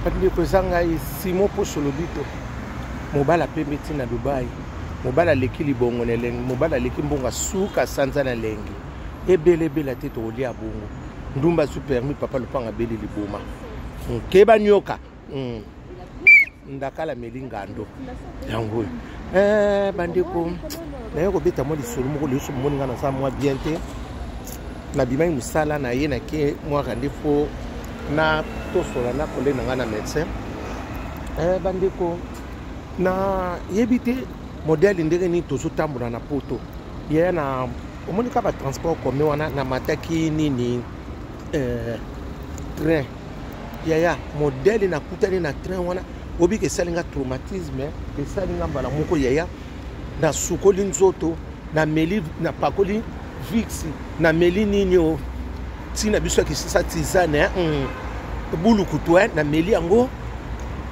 Bandeko, eza ngai Simon Poso Lobito, mobali apembe ti na Dubai, mobali aleki libongo na elengi, mobali aleki mbongo asuka sanza na elengi. Ebele ebele te tokolia bongo. Ndumba azwi permis, papa lopanga abeli liboma. Keba nyoka. Ndakala meli ngando yango oyo. Bandeko, naye kobeta mwa lisolo moko liso bomoni ngai naza mwa bien te. Nabimaki mosala na ye, nake mwa rendez-vous na tosola na collègue na ngai na médecin. Bandeko, nayebi te modèle ndenge nini tozotambola na poto. Yaya, na omoni kaka batransport commun wana, namataki nini, train. Yaya, modèle nakutani na train wana, obika esali nga traumatisme, esali nga mbala moko. Yaya, nasukoli nzoto, nameli, napakoli Vicks, nameli nini o ntina biso ya kisisa, tisane bulukutu, nameli yango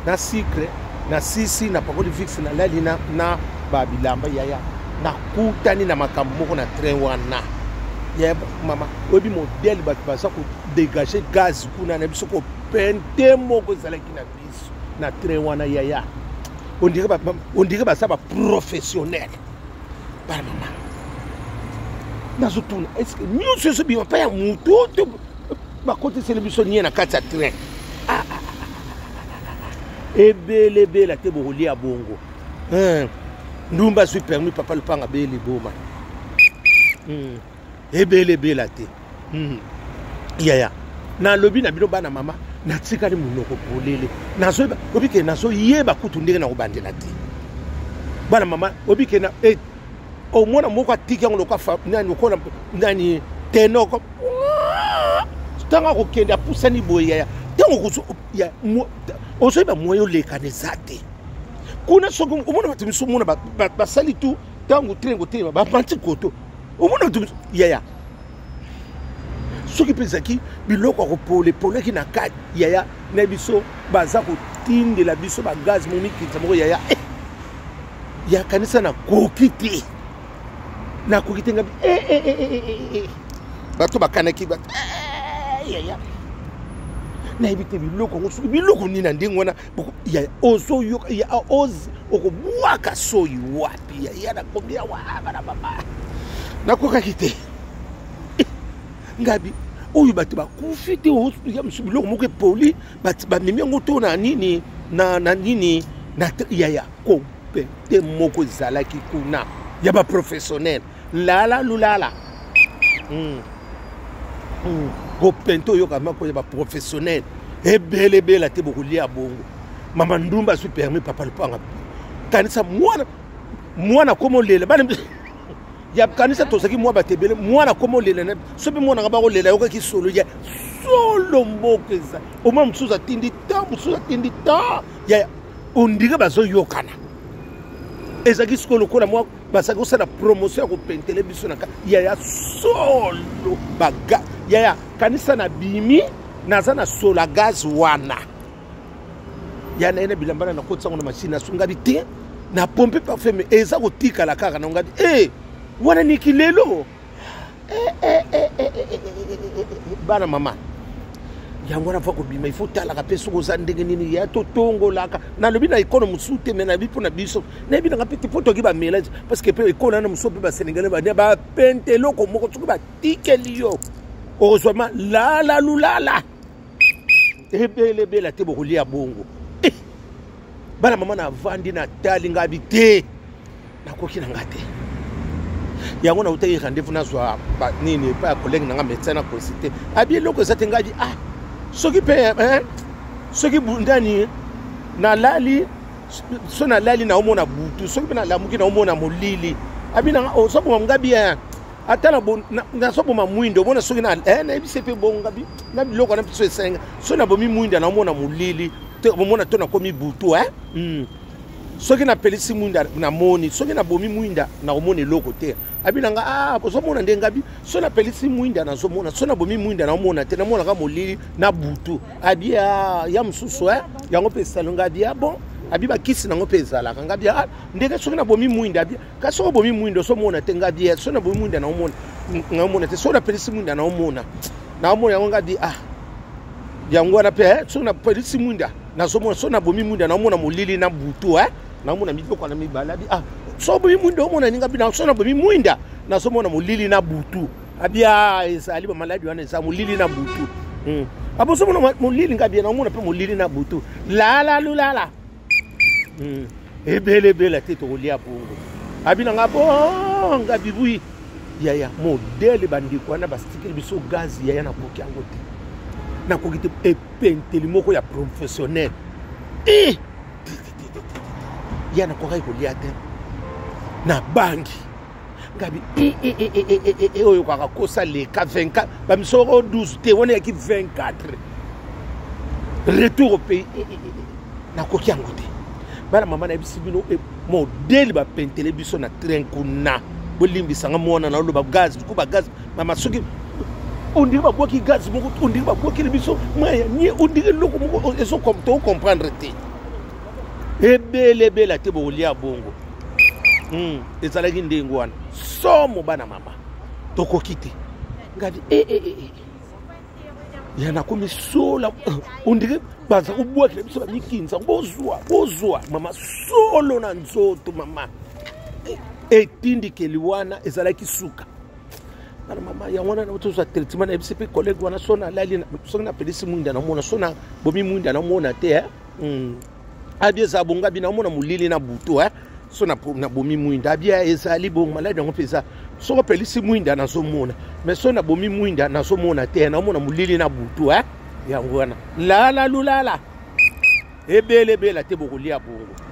na sucre, na sisi, napakoli Vicks, nalali na babilamba. Yaya, nakutani na makambo moko na train wana. Yaya, mama, oyebi modèle bato baza kodégager gaz kuna na biso, kopente moko ezalaki na biso na train wana. Yaya, on dirait baza baprofessionnel. Bana mama, nazotuna, est-ce nyonso ezobima mpa ya motu to bakotiseli biso nie na kati ya train? Ebele ebele te bokolia bongo. Ndumba azwi permis, papa lopanga beye liboma. Ebele ebele te. Yaya, nalobi na bino, bana mama, natikali monoko polele. Nazoyeba, obike nazoyeba kutu ndenge na kobandela te. Bana mama, obike na omona moko atiki yango lokola nani, lokola nani, tenoko. Ntango akokende, apusani boye. Yaya, ntango ozoyeba moye olekana eza te kuna. Soki omona bato misu, omona basali tu ntango train kotelema, bapanti koto, omona bato. Yaya, soki mpe ezalaki biloko ya kopolepolaki na kati, yaya, na biso baza kotindela biso bagaz momikitisa moko. Yaya, ya kanisa nakoki te, nakoki te. Ngabi bato bakanaki bato. Yaya, nayebi te biloko yango soki biloko nini na ndenge wana. Yaya, ozoyoka okobwaka soyi wapi? Yaya, nakomi awa, bana mama, nakokaki te. Ngabi oyo bato bakufi te, ya mosu biloko moko epoli, bamemi yango to na nini, na nini na. Yaya, kopete moko ezalaki kuna ya baprofessionnel, lala lulala. Kopente oyoka moko ya baprofessionnel, ebele ebele te bokolia bongo. Mama, ndumba azwi permis, papa lopanga, kanisa mwana, mwana komolela. Bana ya kanisa, tozalaki mwa bato ebele. Mwana komolela, soki mwana nga bakolela, ayokaki solo ya solo mboka eza. Omona mosusu atindi ta, mosusu atindi ta ya ondire bazoyokana. Ezalaki sikoyo lokola mwa bazalaki kosala promotion ya kopentele biso na yaya solo baga. Yaya, kanisa na bimi, naza na solo gaz wana. Ya na ye na bilamba na nakotisa yango na machine, nasungabi te, na pompe parfum eza kotikala kaka na ngabi. E wana niki lelo, bana mama, yango wana va kobima, il faut talaka mpe soki oza ndenge nini ya totongolaka. Nalobi na ekolo mosusu te, me nayebi mpo na biso, nayebi nanga mpe te mpo toki bamélange, parce que mpe ekolo wana mosusu mpe basénégalais bania bapente eloko moko, soki batikeli yo okozwa ma lala lulala. Ebele ebele te bokolia bongo. Bana mama, navandi, natali, ngabi te, nakoki na nga te. Yango nautaki rendez-vous, nazwa nini epai ya collègue na nga médecin, na consulte, abi eloko eza te. Ngabi ah, soki mpe soki ndani nalali, so nalali naomona butu, soki mpe nalamuki naomona molili. Abi nanga ozoboma ngabi ata nazoboma mwindo, omona soki nayebisi mpe bongo. Ngabi na biloko wana biso esenga, so nabomi mwinda naomona molili, omona to nakomi butu. Soki napelisi mwinda namoni, soki nabomi mwinda nakomona eloko te. Abi nanga ah, ozomona nde. Ngabi so napelisi mwinda nazomona, so nabomi mwinda naomona te, namonaka molili na butu. Abi ya mosusu yango mpe esali. Ngabi ya bon, abi bakisi nango mpe ezalaka. Ngabi ah, ndenge soki nabomi mwinda. Abi kasi soki obomi mwinda ozomona te. Ngabi so nabomi mwinda naomona, naomona te, soki napelisi mwinda naomona, naomona yango. Ngabi ah, yango wana mpe soki napelisi mwinda. Nazomona so nabomi mwinda, naomona molili na butu, eh? Naomona biloko na mibale. Abi ah, so obomi mwinda omona ninga bina, so nabomi mwinda nazomona molili na butu. Abi ah, ezali bamaladi wana eza molili na butu. Abozomona molili nga bia, naomona mpe molili na butu. Lala lulala. Ebele ebele te tokolia bongo. Abi na nga bonga bibui. Yaya modele bandeko wana bastikeli biso gaz, yaya nakoki yango te. Nakoki te, epenteli moko ya professionnel. Eh! Ya nakokaki kolia te. Na bangi. Ngabi oyo kaka kosa leka 24 bamisoko 12 te wana yaki 24 retour au pays. Nakoki yango te. Bana mama nayebisi bino modele bapentele biso na train kuna. Bolimbisanga mwana na oloba gaz ku ba gaz mama soki on dirait babwaki gaz moko, on dirait babwakeli biso maya nie, on dirait eloko moko ezo comprendre te. Ebele ebele te bokolia bongo. Ezalaki ndenge wana somo bana mama tokoki te. Ngabi ya nakomi sola, on dirait baza kobwakela biso bamikinza, bozwa bozwa mama solo na nzoto mama. Etindikeli wana ezalaki suka bana mama. Yango wana tozwa traitement. Nayebisi mpe collègue wana so nalali, soki napelisi mwinda namona, so nabomi mwinda namona te. Abi eza bongo, abi naomona molili na butu, so nabomi mwinda. Abi ezali bongo, maladi yango mpe eza soki opelisi mwinda nazomona, mais so nabomi mwinda nazomona te, naomona molili na butu. Yango wana lala lulala ebele ebele te bokolia bongo.